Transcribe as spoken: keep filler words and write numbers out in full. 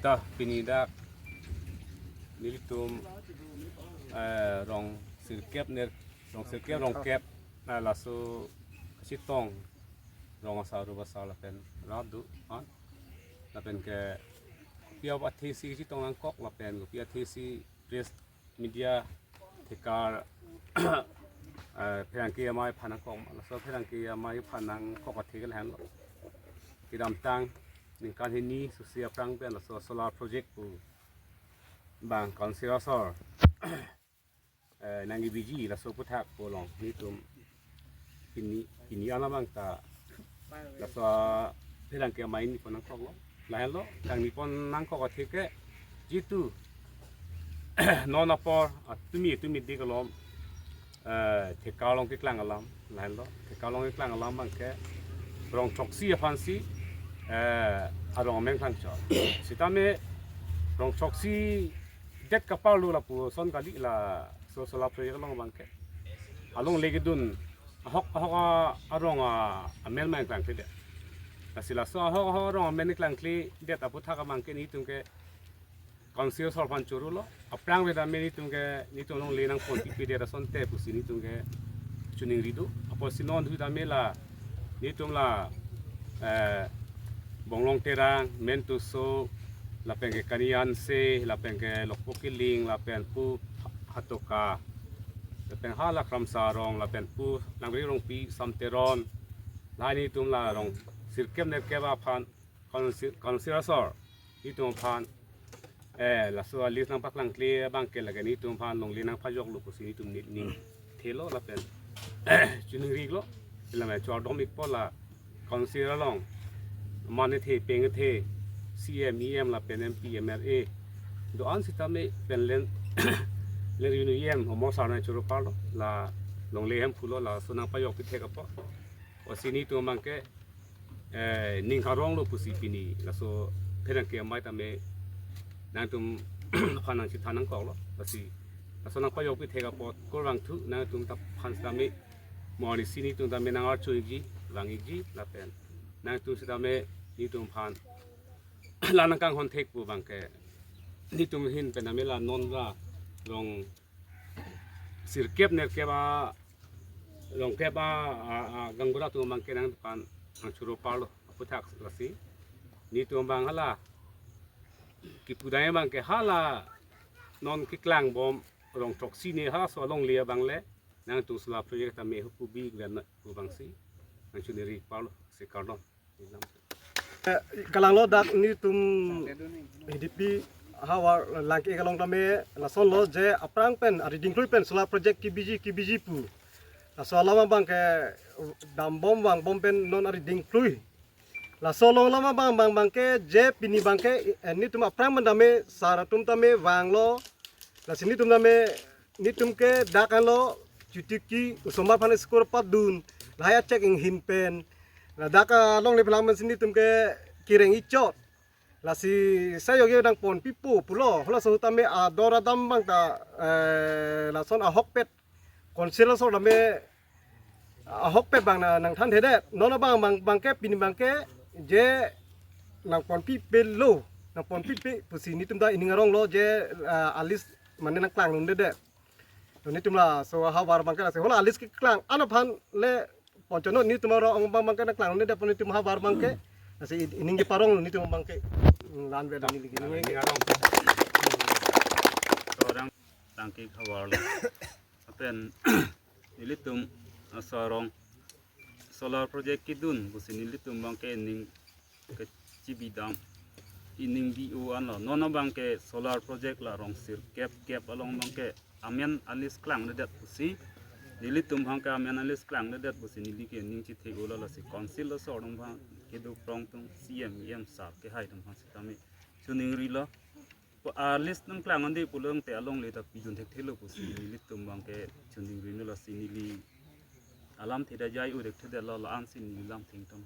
Ta pini dak nelitum, eh, rong sirkep ner, rong sirkep rong kep, eh, laso kachetong rong asar rup asar lapen rat do-an, lapen ke kopi athesi kachetong nangkok lapen kopi athesi press media thekar, eh, pherangke amei aphan nangkok, laso pherangke amei aphan nangkok athe ke lahenlo. Kedamtang ningkan hini susi aphrang pen laso solar project pu bang council asor, eh, nangkebiji laso aphuthak pu along nelitum pini, pini an abang ta laso pherangke amei nephan nangkoklo. Lahenlo, kangni pon nangkok athe ke jitu non apor atumi atumi dik alom, eh, thekar along keklang alam, lahenlo, thekar along keklang alam abang ke rong throksi aphansi, eh, arong amen klangchot. Sitame rong throksi det kaparlo lapuson kali laso solar project along abang ke. Alongle kedun ahok ahok a, arong a, amen amen klangkledet. Lasi laso ahok ahok arong amen klangkledet aphuthak abang ke nelitum ke council asor aphan choro lo. Aphrang ave tame nelitum ke, nelitum alongle nangpon pipedet asonte pusi nelitum ke choningri do. Apotsi non thu tame la nelitum la, eh, Bonglong Terang, Mentuso, lapen ke Kanianse, lapen ke Lokpo Kiling, lapen pu Hatoka, lapen hala Kramsa arong, lapen pu Langri Rongpi, Sam Teron, lahai nelitum la rong sirkep nerkep aphan council, council asor nelitum aphan, eh, laso a-list nangpaklangkle abang ke lake nelitum aphan longle nangpajoklo pusi nelitum ni, ning thelo lapen choningri lo. Lame chordom ikpo la council along mane the peng the C M, E M lapen M P, M L A do-an sitame pen len, len revenue E M Omor sar nangchoro parlo, la longle hem phulo, laso nangpajok pithek apot. Pusi nelitum abang ke, eh, ning karonglo pusi pini laso pherangke amei tame nangtum aphan nangchethan nangkoklo. Lasi laso nangpajok pithek apot kurvangthu nangtum ta aphan sitame mo arnisi nelitum tame nang-archo ikji, vang ikji, lapen nangtum sitame nelitum aphan la nangkanghon thek pu abang ke nelitum ahin pen tame la non la rong sirkep nerkep a, rong kep a, a, a, gaonbura atum abang ke nangtum aphan nangchoro parlo aphuthak. Lasi nelitum abang hala kipudai abang ke hala non keklang bom rong throksi ne halaso alongle abang le nangtum solar project tame hupu bi gven pu abangsi nangchoningri parlo, si kardom. Eh, kalanglo dak nelitum H D P havar lang ke-ik along tame lasonlo je aphrang pen ari dingklui pen solar project kebiji kebiji pu. Laso alam abang ke dambom vangbom pen non ari dingklui. Laso along alam abang abang abang ke je pini abang ke, eh, nelitum aphrang pen tame sar atum tame vanglo. Lasi nelitum tame nelitum ke dak anlo Chutiki osomar aphan school padun, lahai a-check inghin pen. Ladak alongle phelang pensi nelitum ke kereng ichot. Lasi sai yogi nangpon pipo pulo, halaso ahut tame ador adam abang ta, eh, lason ahokpet council asor tame ahokpet abang na nangthanthedet. Non abang abang abang ke pini abang ke je nangpon pipelo, nangpon pipe pusi nelitum ta ining aronglo je, eh, a-list mane nangklanglundedet. To nelitum laso havar abang ke lasi hala a-list keklang an aphan le ponchonot nelitum arong abang abang ke nangklanglundedet pu nelitum havar abang ke. Lasi ining keparong nelitum abang ke. Hmm, la-an ave neli gini. Neli arong. Orang tangki havar lo. Lapen nelitum asarong solar project kedun pusi nelitum abang ke ning kachibidam, ining bi-o anlo. Non abang ke solar project la rong sirkep kep along abang ke amen a-list klangledet pusi, nelitum abang ke amen a-list klangledet pusi neli ke ning chithe-olo. Lasi council asor atum abang kedo prong atum, C M, E M sar kehai atum abang sitame choningrilo. Pu a-list nangklang ande pulote alongle ta pidun thekthelo pusi nelitum abang ke choningri, lasi neli alamthe ta jai-o thekthedetlo, la-ansi neli lamthe ingtong.